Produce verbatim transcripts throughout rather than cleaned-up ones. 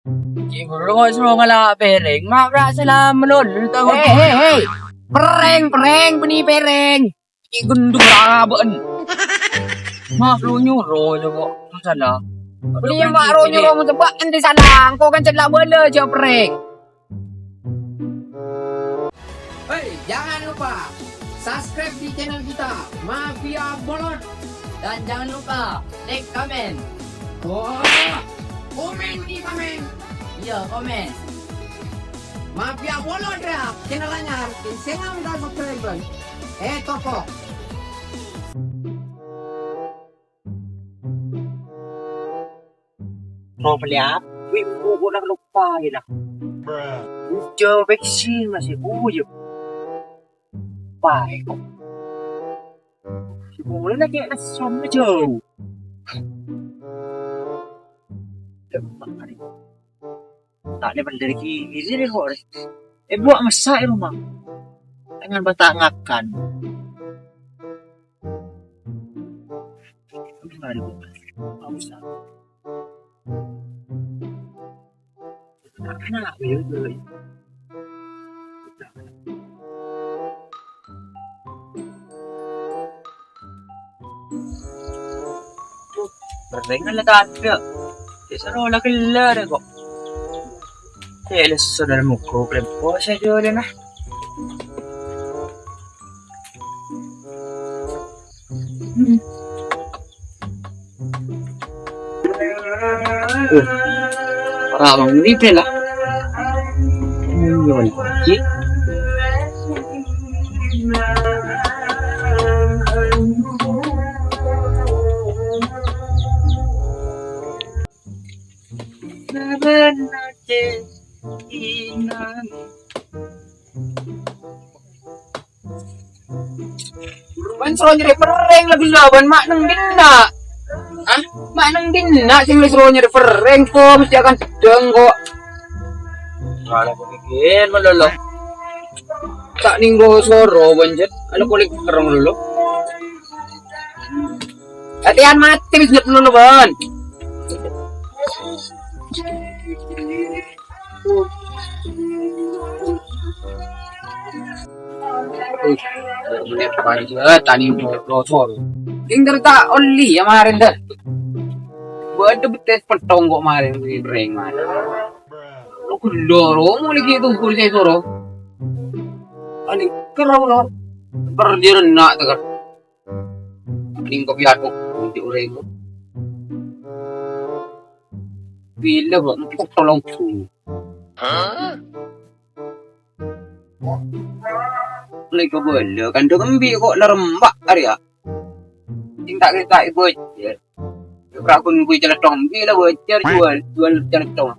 Cè' buru kok suruh ngala' pèrèng, ma' pra' salam melulu ta' kok. Hei, hei, hei. Pèrèng, pèrèng, bânnè pèrèng. Cè' gendhu raba'an. Ma' lu nyoro jâ' kok. Salah. Bânnè ma' ro nyoro mon sembâ' ente salah. Engko' kan cella' bâlâ jâ' pèrèng. Hei, jangan lupa subscribe di channel kita, Mafia Bolot. Dan jangan lupa like, komen. Oh, komen di komen. Iya, komen. Mafia Bolot ya, channel anyar, sing minta subscribe. Eh, toko. Problema, wi, buku nak lupa gila. Ujo vaksin masih bujuk. Paè kok. Si mulai lagi ada som jauh. Demak hari. Tak ada bener gini nih kok. Eh, buat masak ya rumah. Dengan batak ngakan. Aduh, aduh, aduh. Nggak usah. Kenapa ya, Boy? Berdengar lah tak ada. Biasa rola kelar kok. Saya lesu dalam muka, kelempo saya jual nah. Ora wong nite lah. Nyuwun, Cik. Ban soro nyerè perrèng lagi lawan ma' neng dinna'. Hah? Ma' neng dinna' sing soro nyerè perrèng ko mesti akan sedang kok. Mana kepikiran melolo. Tak ninggo soro banjet, ala kulit kerong lolo. Latihan mati bisa nyet lolo ban. Wih, bener panjat tani motor. Ing terta oli ya kemarin dah. Waduh betes petong kok kemarin ring mana. Lo gelo ro mulai gitu kulitnya soro. Ani kerong lo. Perdirenak tuh kan. Ning kopi aku untuk orang itu. Bila kok empuk tolong su. Lagi kebela kan dong embi kok lerembak hari ya. Cinta kita ibu aja. Rakun gue celetong bila wajar jual jual celetong.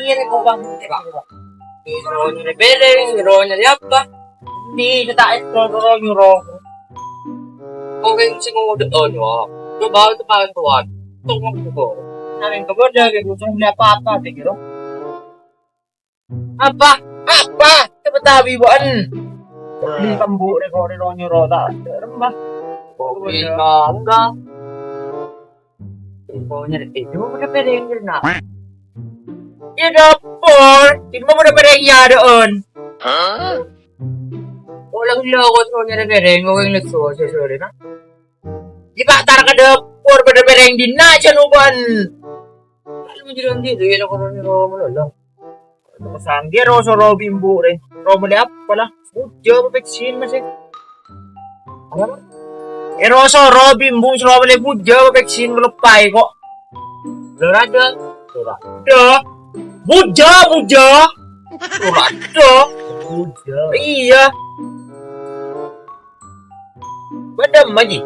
Iya, kok bang. Nyoro nyoro bere, nyoro nyoro apa? Di kita itu nyoro nyoro. Kok yang sing ngode on wa. Coba itu paling tuan. Tunggu kok. Nang yang kebeda gitu, cuma apa-apa deh gitu. Apa? Apa? Cepet abi buan. Di kembu reko reko nyoro tak rembah. Kok bisa enggak? Kok nyari itu udah pedeng kena. Ya dapur, ini mah udah pedeng ya ada on. Hah? Ulang lo kok nyari pedeng, kok yang lesu sore na. Di pasar ke dapur pada pedeng di na canuban. Lalu menjelang diri ya kalau nyoro melolo. Sangge ro soro bimbu re. Ro mele apa lah? Buja apa vaksin masih? Apa? Eh, ro soro bimbu soro mele buja apa vaksin melepai kok. Lo rada. Lo rada. Buja, buja. Lo rada. Buja. Iya. Badam aja.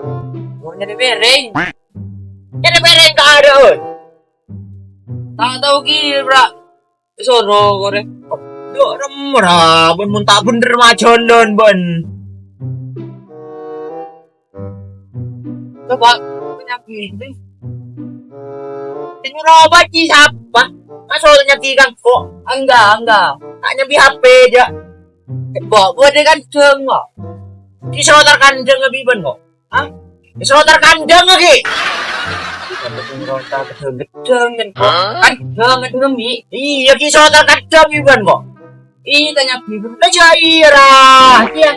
Mau nyari bereng. Nyari bereng keadaan. Tak tahu ki, bra. Soro kore. Yo remra, ben mun tak bener majalan, ben. Coba penyakit ini. Sing robat ki sapa? Maksodnya ki kan kok? Enggak, enggak. Tak nyambi H P aja. Kok, gua ada kandang kok. Ki sotar kandang abi ban kok. Hah? Ki sotar kandang lagi. Ki sotar gedang-gedang kan kok. Hah? Kandang itu nemi. Iya, ki sotar kandang abi ban kok. Ih, tanya bingung. Lah, jai ra. Iya.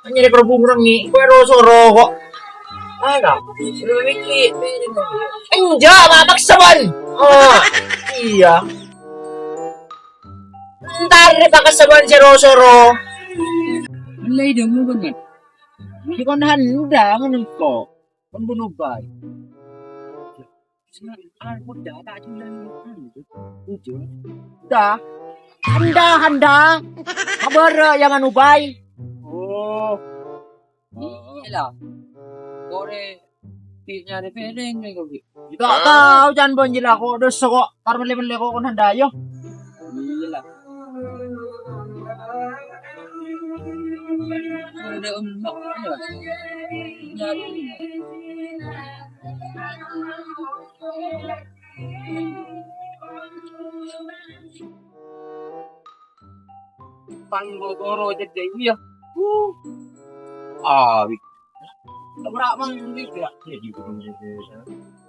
Tanya di kerubung rengi. Kue ro-soro kok. Ada. Suruh Wiki. Enggak, Mak, paksa, Bon. Oh, iya. Entar dipaksa, Bon, si ro-soro. Mulai dong, Bon, kan? Di kon handa, ngono kok. Kon bunuh bae. Aku dah tak jelas. Ujung. Dah. Handa, handa. Kabar yang anu bae. Oh. Iya lah. Kore pi nyare pereng nih kok. Gak tahu, jangan bonjil aku. Dosa kok. Kar mele-mele kok kon handa yo. Iya lah. Ada emak ya. Nyari. Pang boboro cedde iya. Uh. Ah, wi. Ora mang iki ya.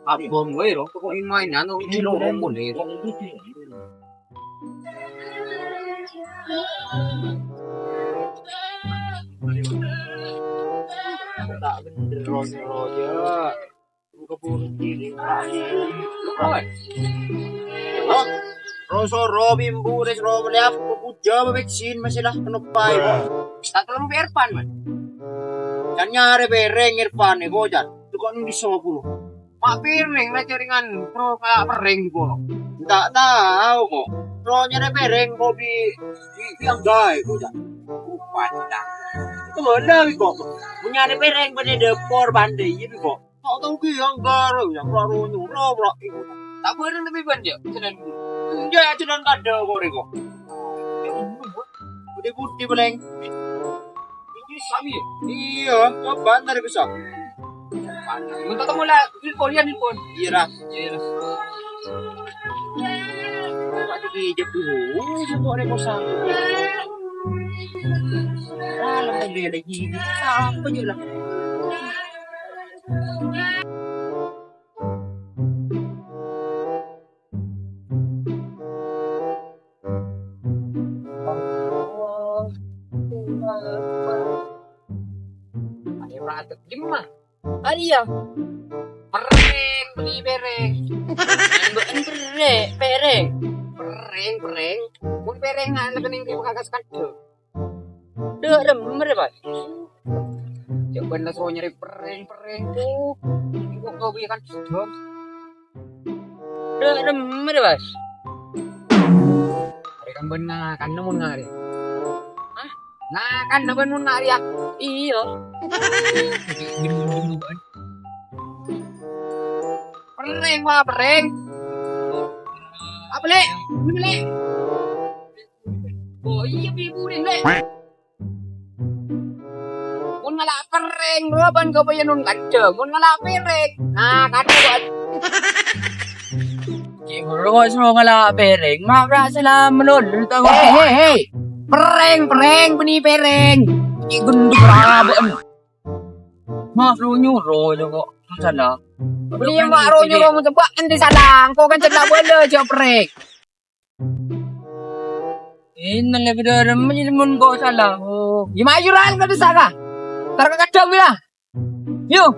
Abang wae ro, kok main anu iki lo rombone. Tak bener, Ron, Ron, ya. Kebun kiri. Ron. Ron, so, Ro, bimbu, res, Ro, melihat, kepuja, bebek, sin, masih lah, kenapa, ya? Tak terlalu Irfan, man. Kan nyare pereng Irfan, ya, gojan. Itu kok nulis sama guru. Mak piring na jaringan, bro, kayak pereng di kono. Ndak tahu kok. Bro nyari pereng kok di, di, di anggai kok, Cak. Rupanya. Itu bener kok. Punya ada pereng pada depor bande gitu kok. Tak tahu ki anggar ya, bro nyuruh, bro. Tak bener tapi ban ya, jalan. Enggak, jalan kada kok, Riko. Budi-budi, Beleng. Ini Sami ya? Iya, kapan tadi bisa? Minta temu lah, telepon ya, telepon. Iya, Ra. Iya, Ra. Pak Diki, jep dulu. Ini semua ada kosan. Ah, lama dia lagi. Sampai je lah. Ayo, ratet gimana? Aria. Pereng, beli pereng. Mbok pereng, pereng. Pereng, pereng. Mun pereng ana kening di kagak sekadhe. Dek remer, Pak. Coba ndak suruh nyari pereng, pereng. Oh, kok kau kan dong. Dek remer, Bas. Hari kan benar, kan nemu ngari. Hah? Nah, kan nemu ngari ya. Iya. Pereng, wah, pereng. Apa, Lek? Ini, Lek. Oh, iya, Bi, burin, Lek. Mun ngala' pereng, bro, ban kapa ya nun kacang. Mun ngala' pereng. Nah, kan, Bos. Cik, bro, kok suruh ngala' pereng? Mak, bra, salam melulu, tau. Hei, hei, hei. Pereng, pereng, beni pereng. Cik, gendut, bra, ben. Mak, bro, nyuruh, itu kok. Salah. Beli, Mak, bro, nyuruh, mau coba, nanti salah. Kok kan cedak bola, jawab pereng. Innal abdara majlimun kok salah. Oh, gimana yuran kada salah? Tar ka kadang bila. Yo.